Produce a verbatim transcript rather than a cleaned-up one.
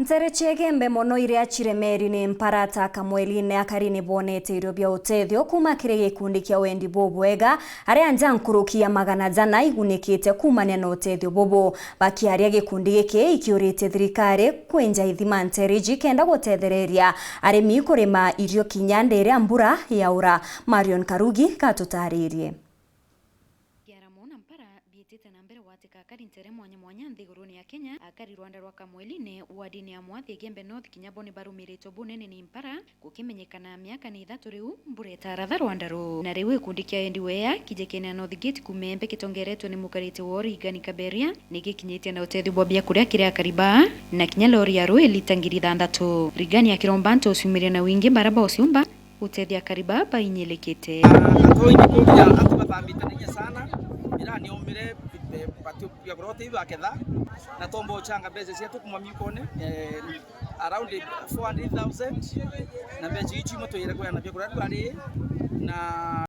Ntere cia Igembe mono iria ciremeeri ni mpara ta Kamweli-ini, akari ni boonete irio bia utethio kuuma kiri gikundi kia wendi bubwega, aria nja nkuruki ya magana jana igunikite kuumania na utethio bubu. Bakiaria, gikundi giki ikiuritie thirikari kwinja ithima ntere iji kenda gutethereria arimi kurima irio kinya ndiria mbura yaura. Marion Karugi gatutaririe. Kiaramo na mpara biitite na mbere gwatika akari ntere mwanya mwanya nthigurune ya Kenya, akari rwanda rwa Kamweli-ini, wardini ya Mwathi Igembe North, kinya bo ni barumiritwe bunene ni mpara, gukimenyekana miaka ni ithatu riu mbura itaratha rwanda ruu. Na riu gikundi kia Endi Wea kijikene na North Gate kuuma Igembe kitongeretwe ni mukarite woo Reagan Kaberia, ni gikinyitie na utethio bwa biakuria kiri akari baa, na kinya lori ya ruu ilita ngiri ithanthatu. Reagan akiromba antu uciumiria na wingi bara bauciumba gutethia akari baa bainyilikite. Antu baingi kuria antu bathamite na inya sana, ira ni omire, eh, batu bia kuria uteithio aketha, na tomba uchanga mbeca cietu kuma miukone, eh, around four hundred thousand, na mbeca ici imwe twire kuya na bia kuria rwari na